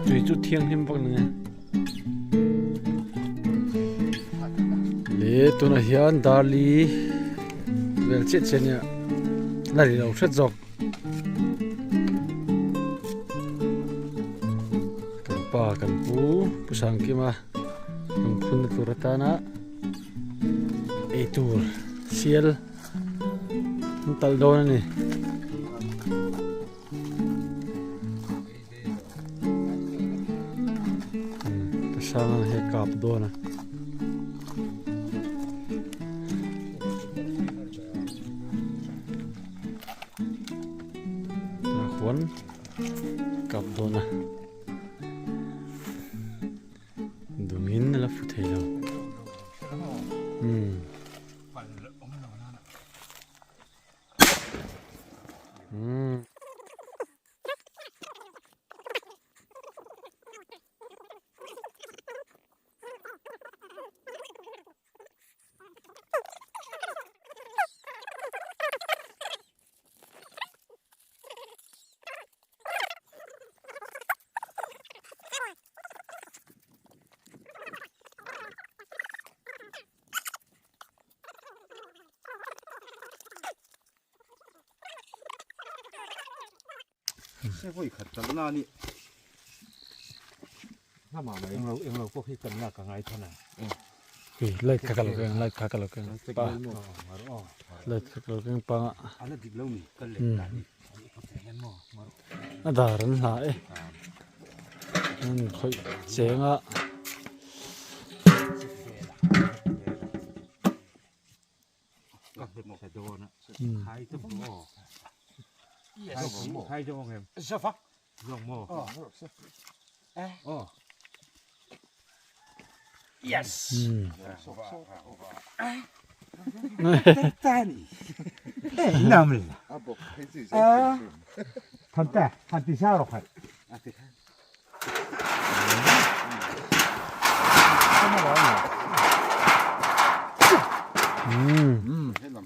Tui chu thianghlim vak na nge. Le tunah hian darli vel chiah chiah nia la ri lo hret zawk. Kan pa kan pu Pu Sangkima lungphunna tur atana eitur sial an talh dawn a ni. Ka hrang a hei kap dawn a. Tah khuan kap dawn a. Dungin a la fu thei lo. Umm. Umm. Vawi khat tal na ni englo englo pawh hi kan lak a ngai than a Ui light kha ka lo keng light kha ka lo keng pa light kha ka lo keng pa ala dik lo ni kal leh ta ni a dar an hla e an khawih cheng a.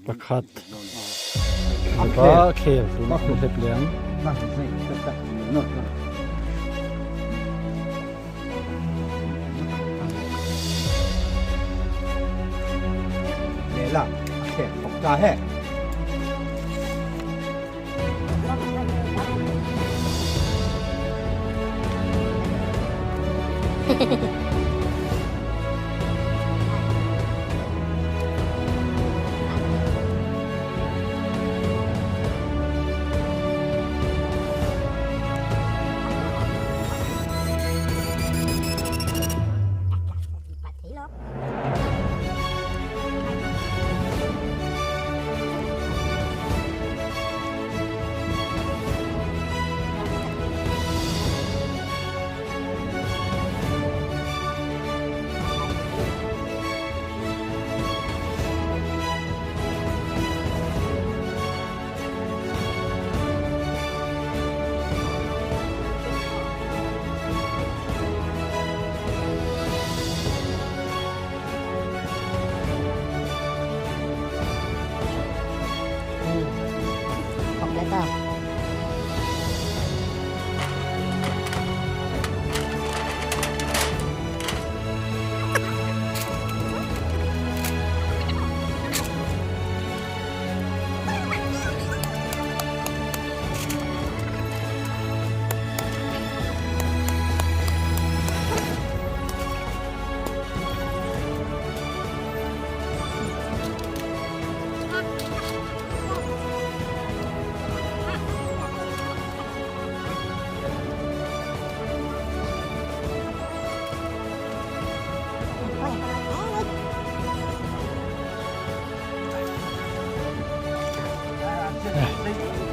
Pakhat mipa khel tuna hmu hlep leh ang.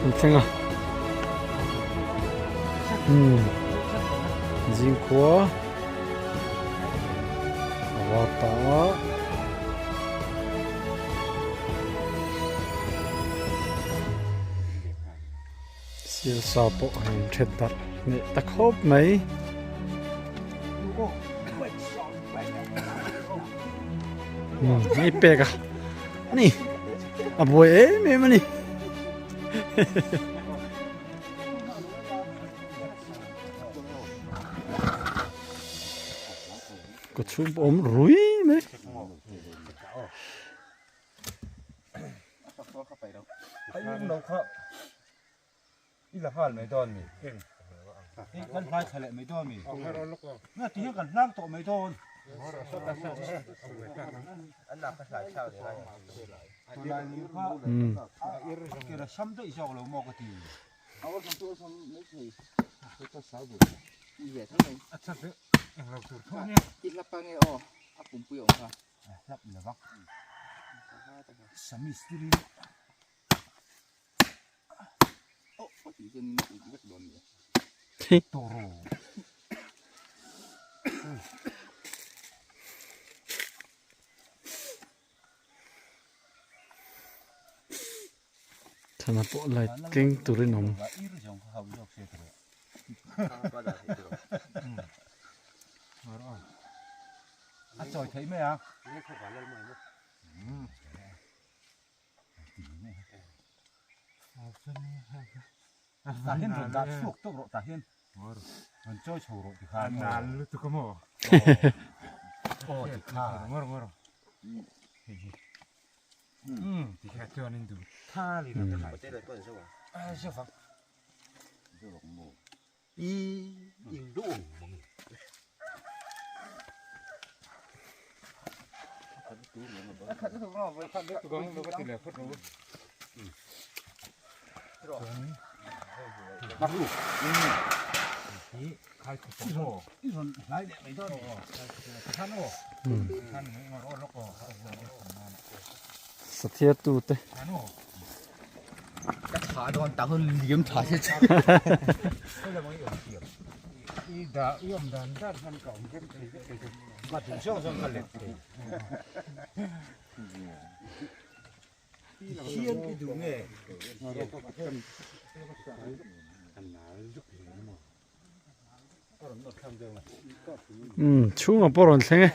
An thleng a umm zingkhua a var ta a. Sialsa pawh a in then darh hneh ta khawp mai. Hei pek a ani a buai em em ani. Ka chhung pawh awm rui mai. I la nghal mai dawn mi? Kan hlai thla leh mai dawn mi? Nga ti hian kan hlang tawh mai dawn. Kera sam daih zawk lo maw ka ti. Hlap lova. Samistiri. Thana pawh light keng turin awm. A chawi theih mai a. Tah hian rawn dah chhuak tawp rawh tah hian rawn chawi chho rawh tikhan A nal lutuk a maw? Aw tikhan Ngawr ngawr hei hi tikhan chuan in duh thal in a khai a zavang i ing duh ang mang Sathiar tute. Ka tha dawn tak hun liam tha se che. I da i awm dan dan hian ka awm rem thei vek thei chu. Ka duh zawng zawng ka let thei. Hian i duh nge? Umm chhungah pawh rawn thleng e.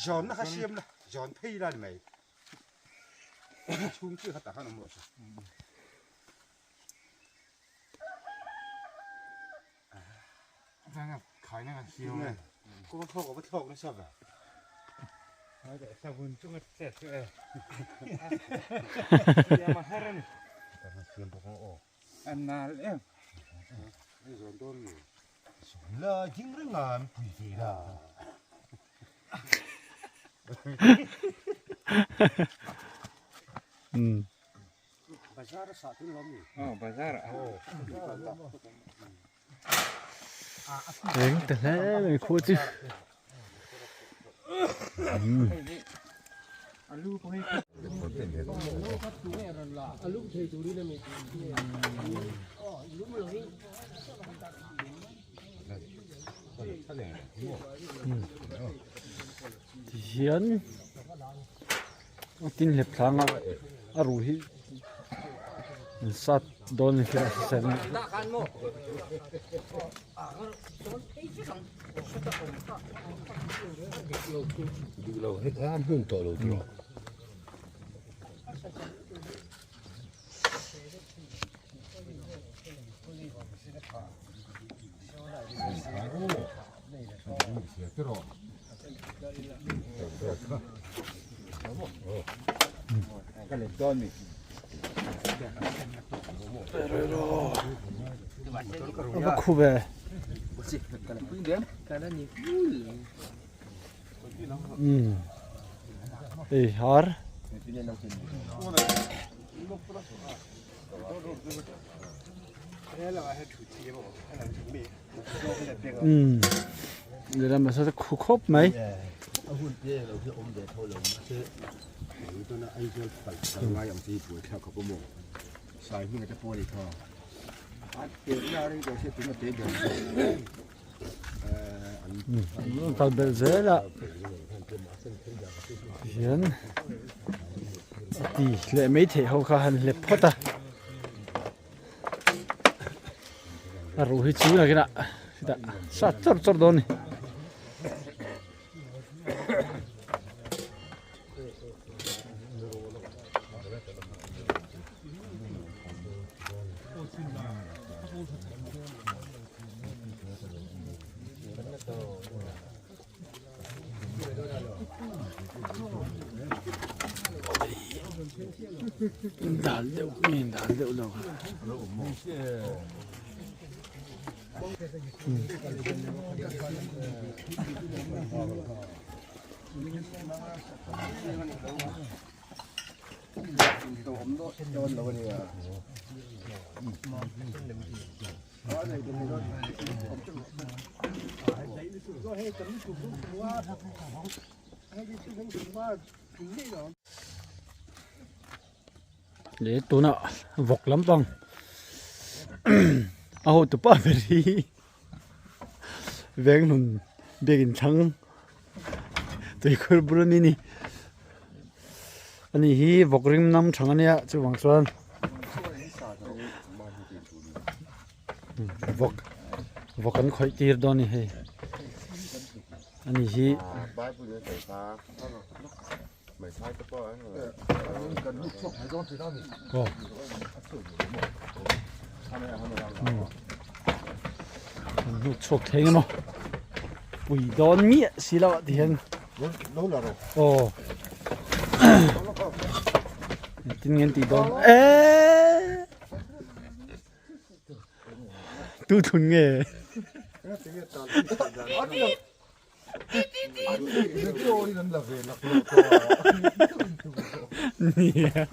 Zawn na kha siam la zawn phei la ni mai chhung chi kha tah khan awm rawh se. Kawng thlawk a va thlawk nasa ve. La ding reng a an pui ve la. Bazar a sah tel lo mi? Aw bazar a. Eng ta hle mai khu chu. Tihian a tin hlep thlang a a ruh hi an sat dawn a ni a hrisel a. A va khu ve. Umm ei har. Umm lehlam ah sawn khu khawp mai. An kal belh zel a tihian a ti leh mai theih ho kha han hlep phawt a a ruh hi chu nakinah chutah sat chawrh chawrh dawn a ni. Dal deuh nge dal deuh lo. Leh tunah vawk lampang a hotu pa ber hi veng hnun biakin thlang tuikhur bul a ni ni ani hi vawk ring nam thang ania chuvang chuan vawk vawk an khawih tir dawn a ni hei ani hi. An hnuk chhuak thei emaw pui dawn miah si lo ah ti hian aw engtin nge an tih dawn eeee tu thlun nge. Nia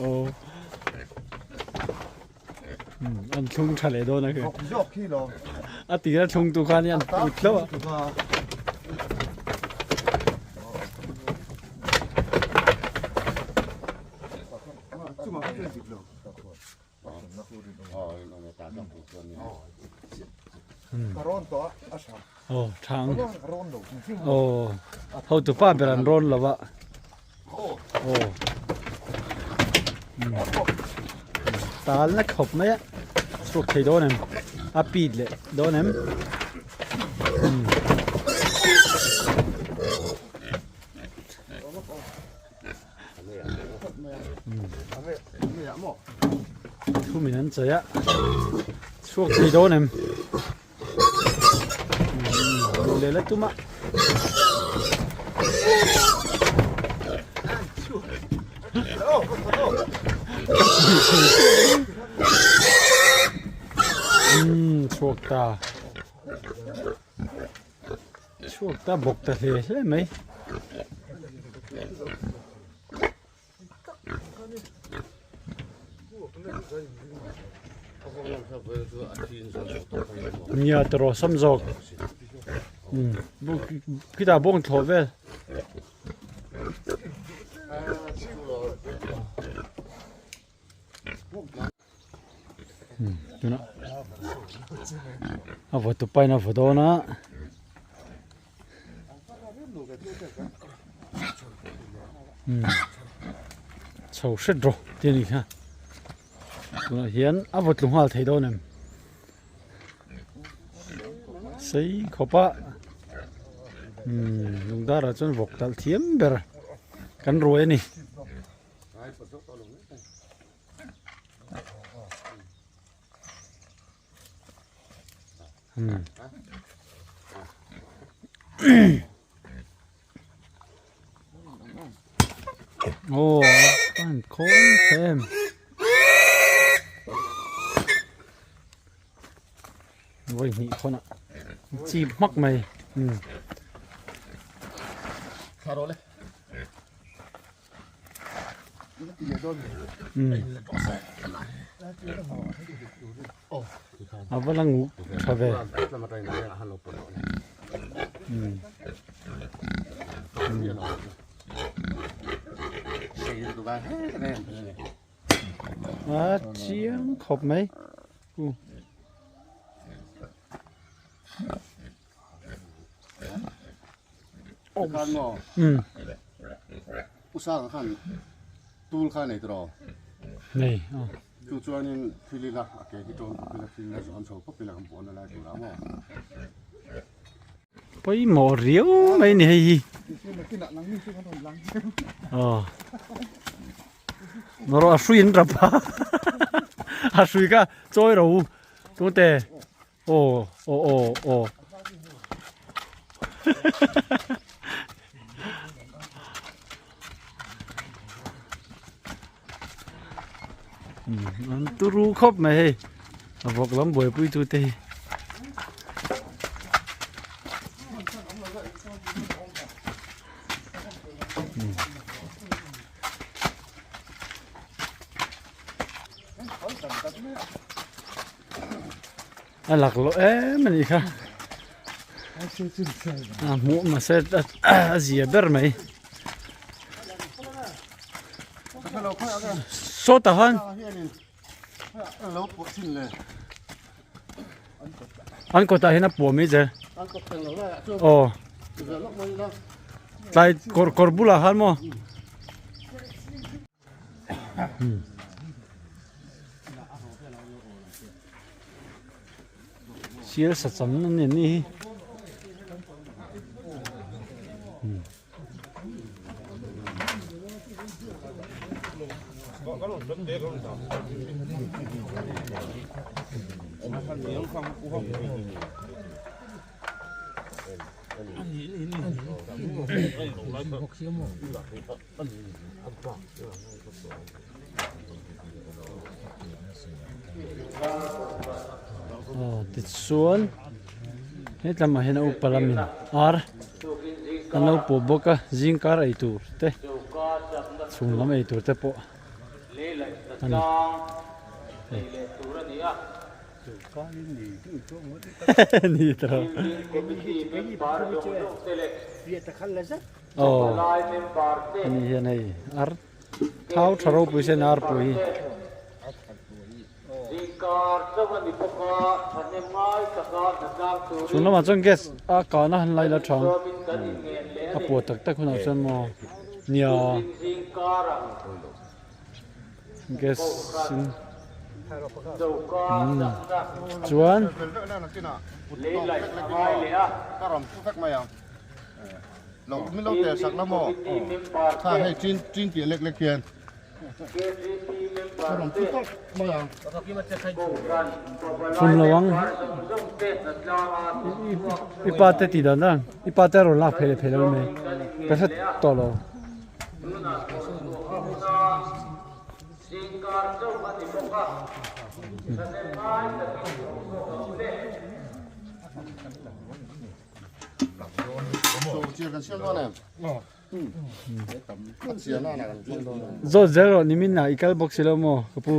aw an thlung tha leh dawn a khi a tira thlung tu khan hi an put hlauh a. Aw thang aw hotu pa ber an rawn lo a aw tal na khawp mai a chhuak thei dawn em a pit leh dawn em. Thumin an chei a chhuak thei dawn em leh la tum a umm chhuak ta Chhuak ta bawk ta hle hle mai. Nia tawrh sam zawk khitah bawng thlawh vel. Tuna a vaw tupa in a vaw dawn a chho hret rawh tih a nih kha tunah hian a vaw tlu nghal thei dawn em sei khawp a lungdar ah chuan vawk talh thiam ber kan ruai a ni. Aw a han khawi tha em. Vawi hnih khawn ah chip hmak mai umm. A va la ngu tha ve. A chiang khawp mai. Usanga khan tul kha nei tawh Nei a. Chu chuanin thil ila a ke hi tawn pawp ila thil ila zawn chho pawp ila kan buan a lai tur a maw. Pawimawh riau mai ni hei hi. Aw. Noro a hrui an rap a. A hrui kha chawi ro tute. Aw aw aw aw. An turu khawp mai hei a vawk lam buaipui tu te hi. A lak loh em a nih kha a hmuh mahse a zia ber mai sawtah khan an kawtah hian a puah mai zel aw tlai kawr kawr bulah khan maw. Sial sa cham na nen ni hi. Aw tichuan hetlam ah hian a upa lamin ar an lo pawh bawk a zing kar ei tur te chhun lam ei tur te pawh a ni. Ni tawh. Aw ani hian hei ar thau tha ropui sen ar pui hi. Chhun lamah chuan gas a kahna han lai la tha ang a puah tak tak hunah chuan maw nia gas in umm chuan. Lo min lo tel sak la maw? Kha hei chin chin tih lek lek hian ka rawn pu tawp mai ang. Chhun lo ang. I pa te tih dan dan i pa te a rawn lak phei leh phei lo mai ka hre tawh lo. Zawt zel rawh nimin ah i kal bawk si lo maw ka pu.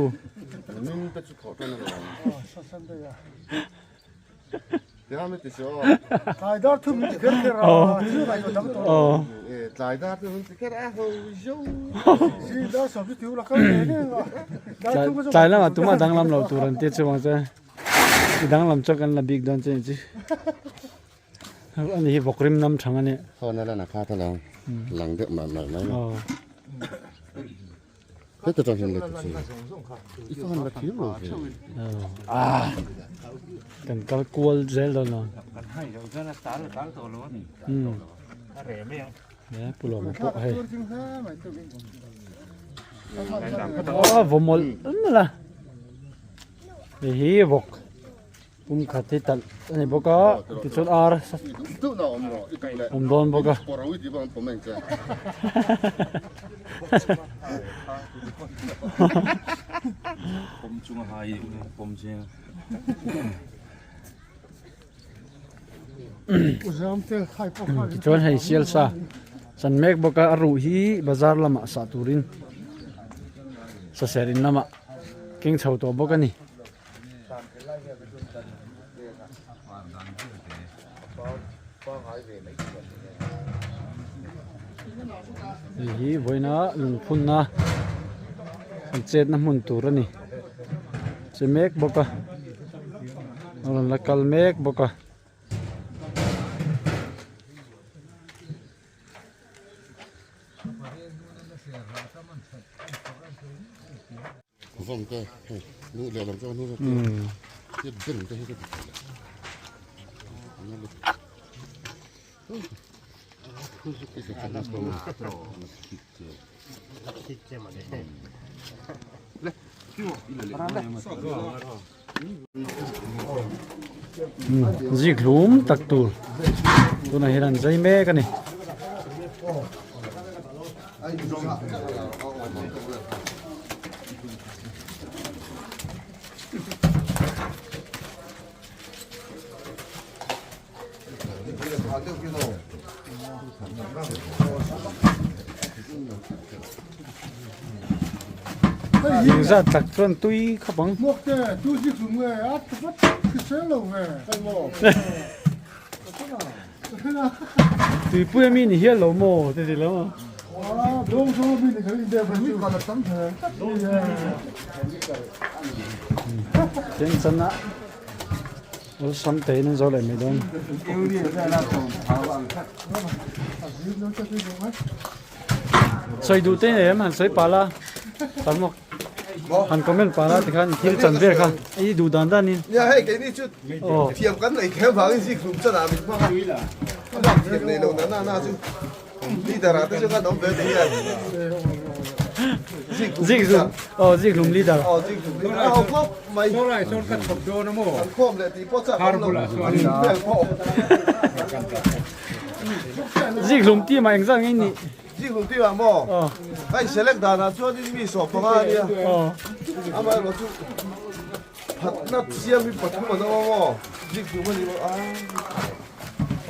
Tlai lamah tumah danglam loh tur an tia chuang che. I danglam chu kan la bik dawn che nih chu. Ani hi vawk rim nam thang a nia. Phone a lan a kha ta lo lang deuh mar mar mai a. Heta tang hian let chi. I phone la thiam lo ve. Ah. Kan kal kual zel dawn lo. Kan hai lo chuan a tal tal tawh lo a ni. A reh mai ang. Ne pulawm pawh hei. A vaw mawlh mawlh a hei hi vawk pum khat hi talh a ni bawk a tichuan ar awm dawn bawk a. Tichuan hei sialsa chan mek bawk a a ruh hi bazar lamah sah turin saser in lamah keng chho tawh bawk a ni. Hei hi vawiina lungphunna an chetna hmun tur a ni che mek bawk a a rawn la kal mek bawk a. Zik hlum tak tur tunah hian an zai mek a ni. Engzat tak chuan tui khawp ang. Tuipui ami ni hial lo maw te ti lo a. Chen chan a awlsam tein an zo leh mai dawn. Sawi duh te em han sawi pal a Salmawk. Han comment pah la tikhan thil chan vel kha i duh dan dan in. Nia hei keini chu thiam kan nei kher vangin zik hlum chan ah min hmang a, a bak thiam nei lo na na na chu leader ah te chu kan awm ve thei a. Zik hlum aw zik hlum leader. Aw zik hlum leader a ho khawp mai. Saw lai sawn ka chhawp dawn a maw. An khawm leh tih pawh chak awm lo. Vel pawh. Zik hlum team ah engzat nge i nih? Zing hlum tih ah maw? Ka in select dan ah chuan in mi 15 a nia. Amaherawh chu phatna siam hi pathum an awm a maw? Zing hlum a ni maw?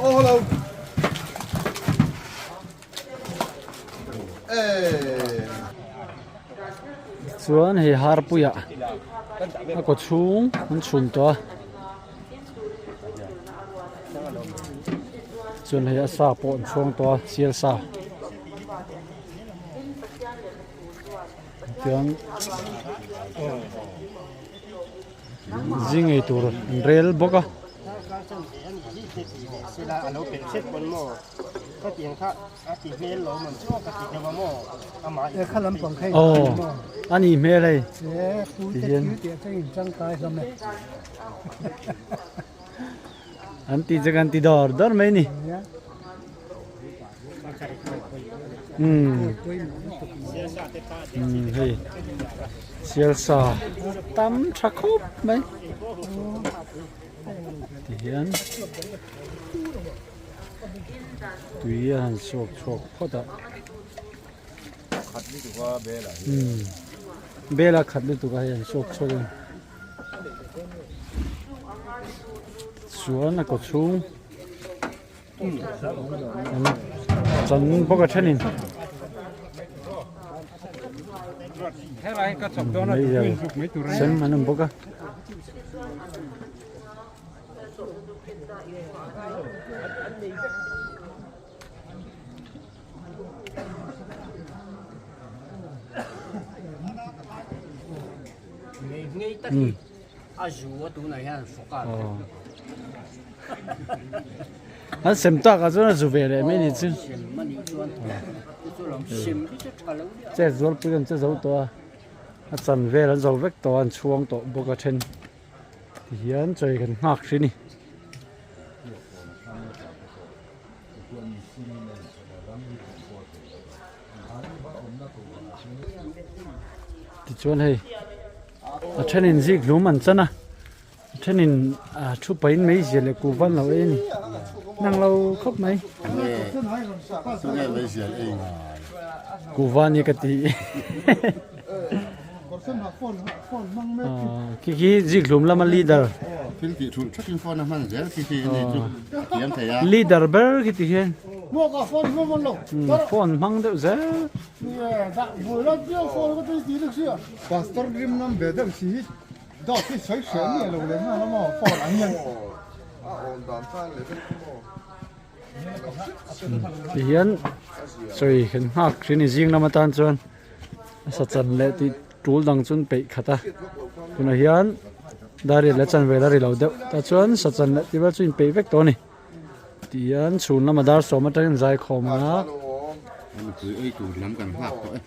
Aw hello. Eh. Chuan hei harpuiah a kaw chhung an chhum tawh a. Chuan hei a sa pawh an chhuang tawh a sial sa chuan zing ei tur an rel bawk a. Aw a nih hmel hei tihian an tih chu kan ti dawr dawr mai a ni umm hei sialsa tam tha khawp mai tihian. Tui a han suak chhuak phawt a. Khat lutuk a bel ah hian. Umm bel a khat lutuk a hei an suak chhuak a ni. Chuan a kaw chhung an chan bawk a thenin. Sem an awm bawk a. An sem tak ah chuan a zu ve leh mai ni chu. Chet zualpui an che zo tawh a, a chan vel an zo vek tawh a, an chhuang tawh bawk a then. Tihian chawi kan nghak hri ni. Tichuan hei a thenin zik hlum an chan a a thenin a thu pahin mai zia leh kuhva an lo ei a ni nang lo khawp mai kuhva a ni ka ti khi khi zik hlum lama leader leader ber khi ti hian phone hmang deuh zel. Tihian sawi kan nghak thin a ni zing lam atan chuan a sa chan leh tih tul dang chu an peih khat a tunah hian dar riat leh chanve la ri lo deuh tah chuan sa chan leh tih vel chu inpeih vek tawh a ni. Tihian chhun lama dar sawm atangin zai khawm a. Mipui ei tur lam kan nghak tawh e.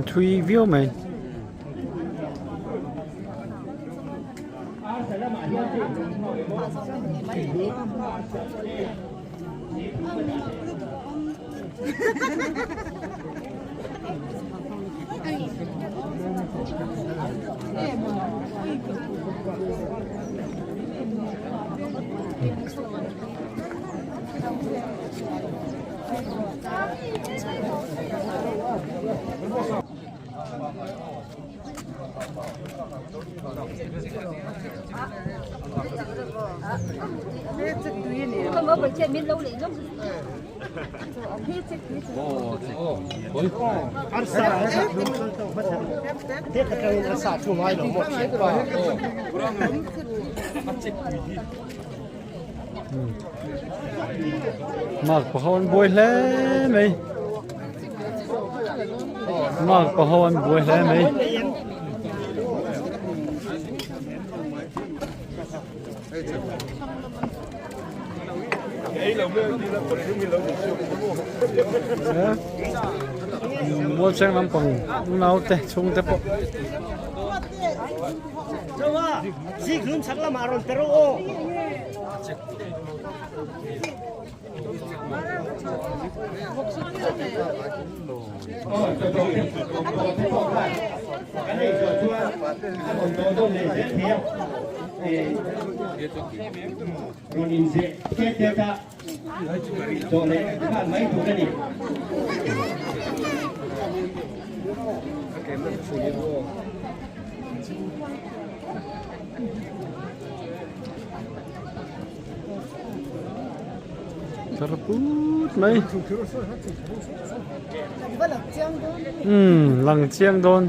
Thui viau mai. Mark paho an buai hle mai Mark paho an buai hle mai. Mualcheng lampang naute chhungte pawh. Thar put mai umm lang chiang dawn.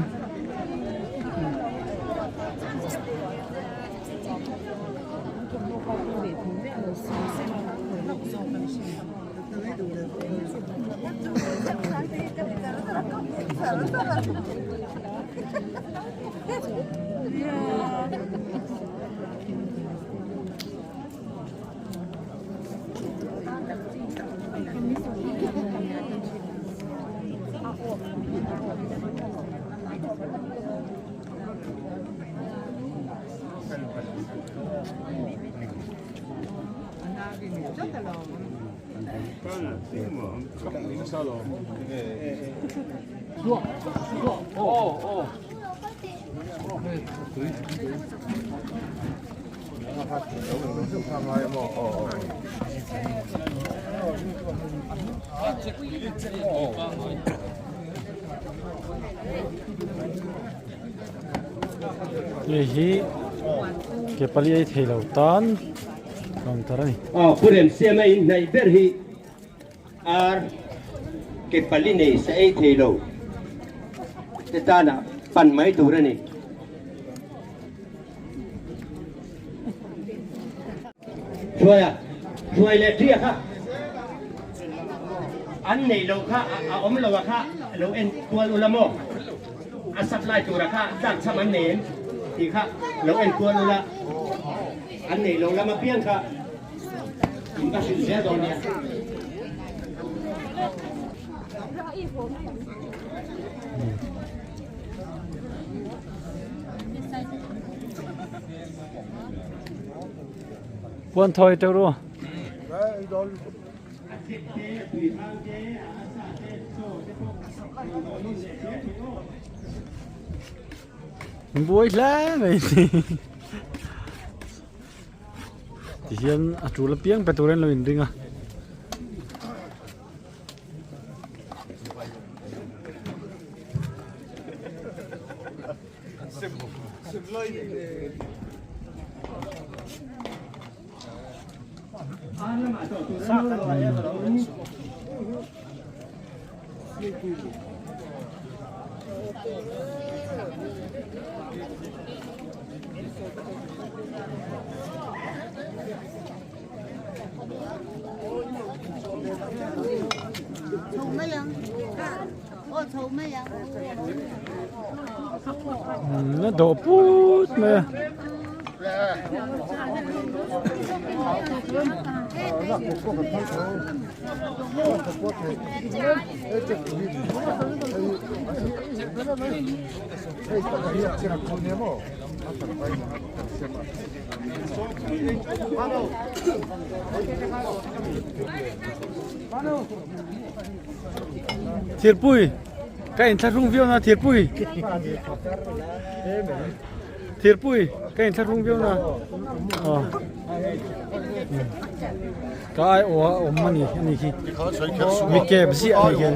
Hei hi ke pali ei thei lo tan. Counter a ni. Aw Pu Remsiama in hnaih ber hi ar ke pali nei sa ei thei lo te tana pan mai tur a ni. Hruaia, hruai leh ṭia kha an neih loh kha a awm lo a kha lo en kual ula maw? A supply tura kha tlak chham an nei em tih kha lo en kual ula, an neih loh lam apiang kha in va hrilh zel dawn nia. Puan thawi teuh ru. Buai hle mai ni. Tihian a tul apiang pe turin lo inring a. Na dawh put mai a. Thirpui ka inthlahrung viau na thirpui thirpui ka inthlahrung viau na aw ka ai aw a awm ani ani khi mi kep ziah ani khi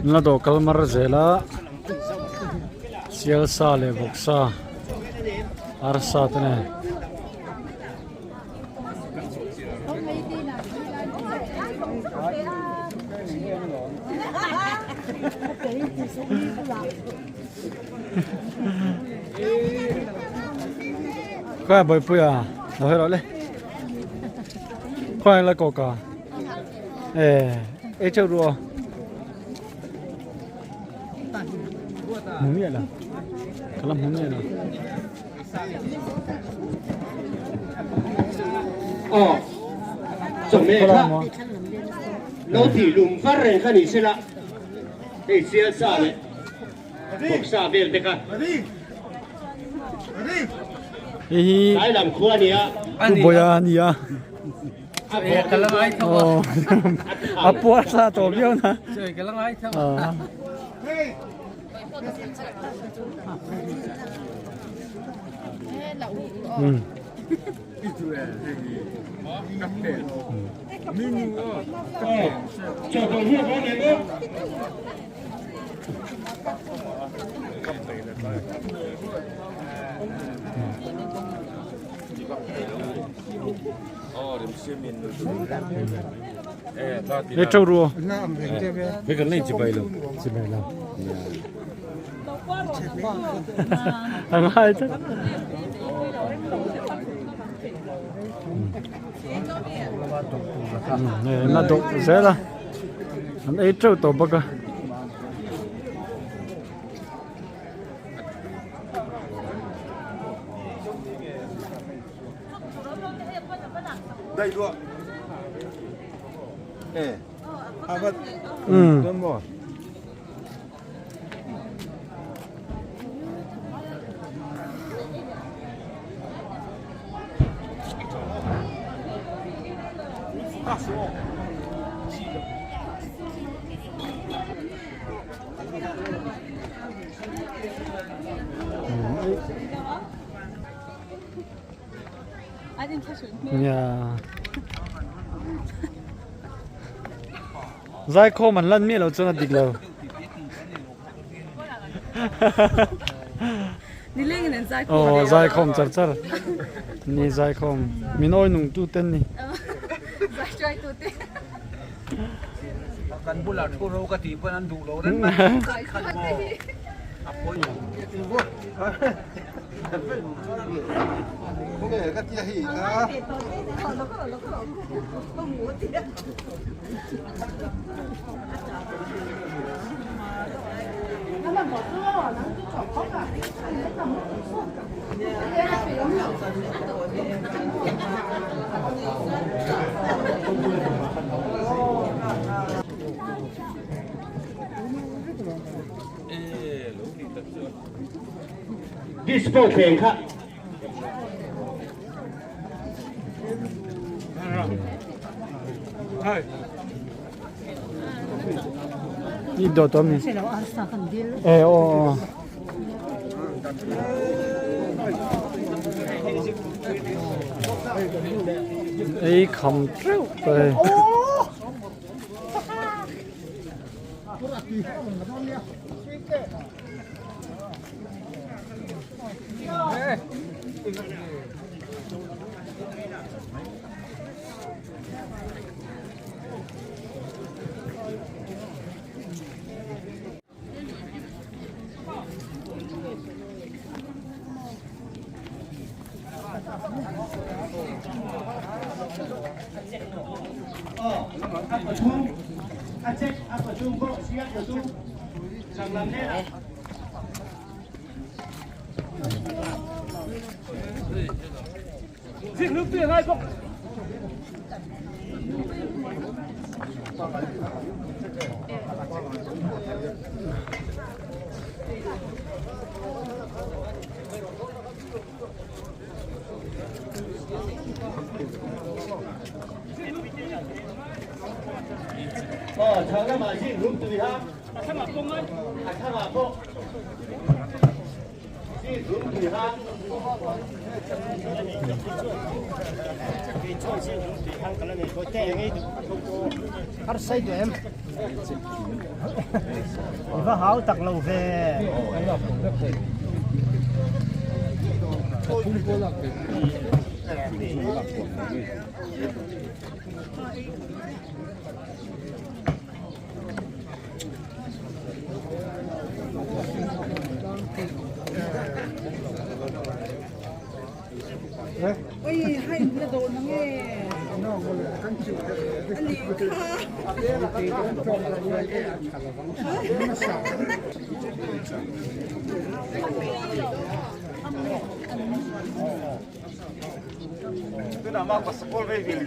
Na dawh kal mar zel a sial sa leh vawk sa arsa te nen. Khawi bawihpui a lo hawi rawh le khawi la kawk a eh ei theuh ru aw hmu miah lo ka la hmu miah lo. Aw chawhmeh kha lo tih lum var reng kha ni sela hei sial sa leh bawk sa vel te kha Hei hi tlai lam khua a ni a. Pu Bawia a ni a. Aw a puar sa tawh viau na. Aw. Hei tho ru. Hei kan nei chibai lo. Chibai lo. A ngai tlat. Na dawh zel a. An ei teuh tawh bawk a. Nia. Zaikhawm an lan miah lo chuan a dik lo. Aw zaikhawm char char. Ni zaikhawm. Min awi nung tu ten ni. Kan bulah thu ro ka tih pawn an duh lo reng mai. A pawi. Dispo pheng kha. I dawt awm ni. E aw. Ei kham teuh ta hei.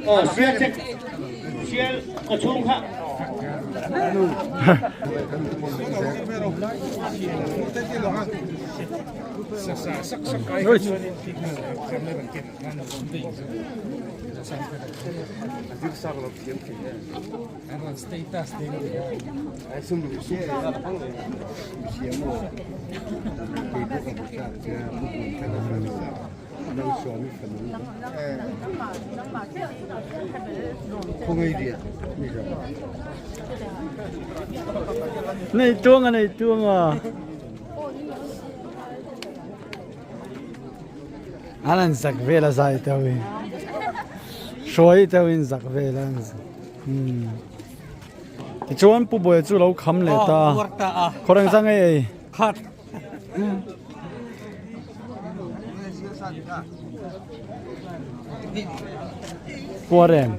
Aw sial check sial ka chhung kha. Nei tuang a nei tuang a. An an zak vel a zai teu in. Hruai teu in zak vel a. Hmm. Tichuan Pu Buaia chu lo kham leh ta. Khawreng zang ei ei. Khat. Puareng.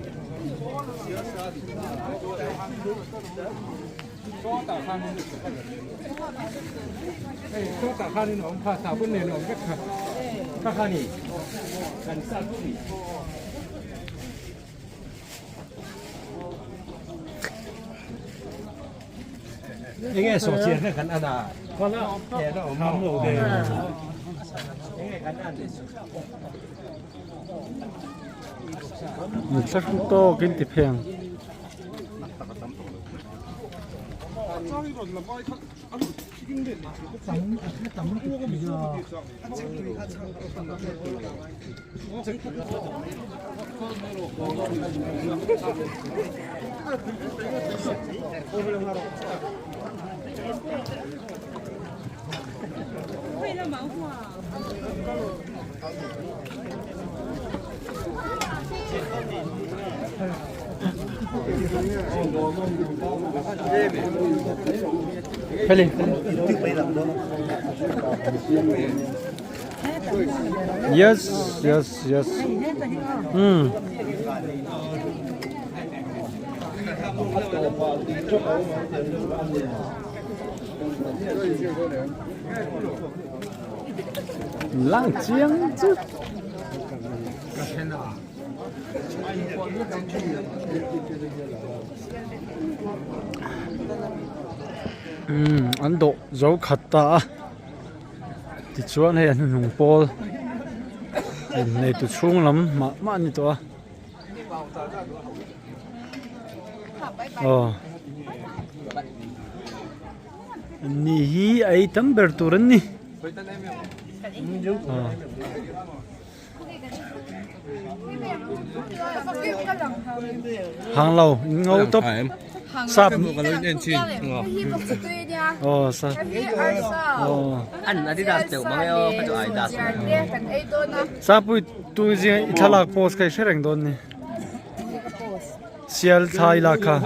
Enge saw chian kha kan an a kham lo ve enge kan an Thla hru tawk in ti pheng. Yes yes yes um Lang chiang chu. Umm an dawh zo khat ta a tichuan hei a hnuhnung pawl inneitu chhung lam mah mah a ni tawh a aw ni hi a ei tam ber tur an ni aw. Hang lo ngâu tawp sap aw sa aw sapui tu zinga i thlalak post kha i hre reng dawn ni sial thla i lak kha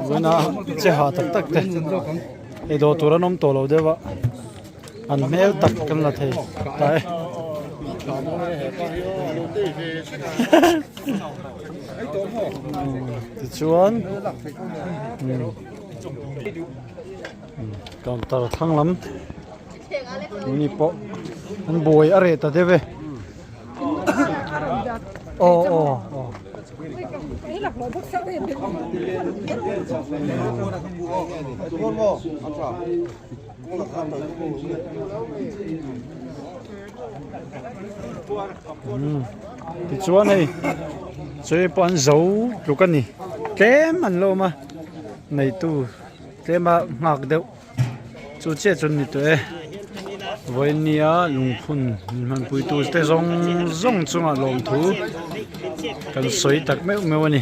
Vawiina che ha tak tak te ei dawh tur an awm tawh lo deuh a an hmel tak kan la thei ta e. Tichuan counter thlang lam ni pawh an buai a reh ta deuh e. Aw aw aw. Tichuan hei chawi pawh an zo tluk a ni tlem an la awm a neitu tlema nghak deuh. Chu chiah chu ni tawh e vawinia lungphun min hmanpuitu te zawng zawng chungah lawmthu kan sawi tak meuh meuh a ni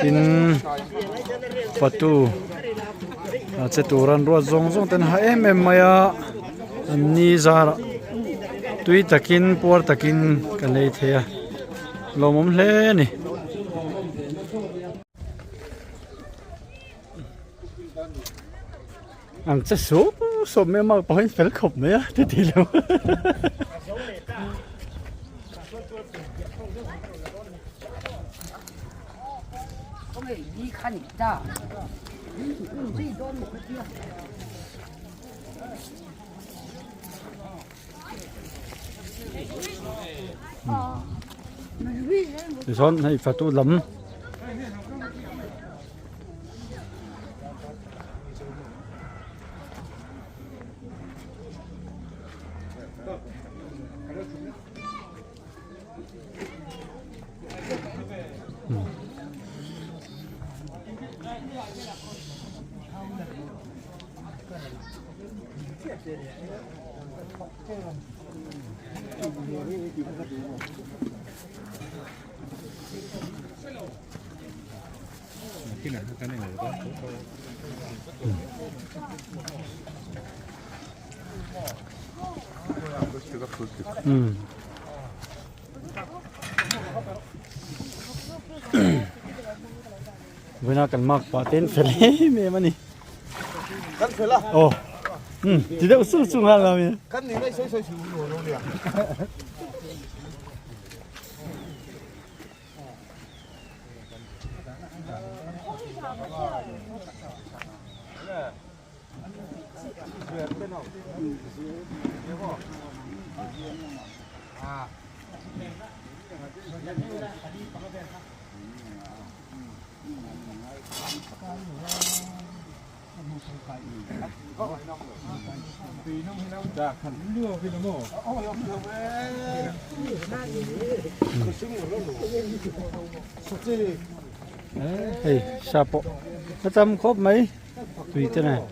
tin fatu a che tur an ruat zawng zawng ten ha em em mai a an ni zarah tui takin puar takin kan ei thei a lawmawm hle a ni. Ang che sup sup mai a mark pawh hian fel khawp mai a ti ti lo. Tichuan hei fatu lam Vawiina kan mark pah te an fel em em a ni. Kan fel a. Aw. Um ti deuh sung sung nghal lo mi. Kan ni ngai sawi sawi su lo lo nia. Hei sa pawh a tam khawp mai tui te nen.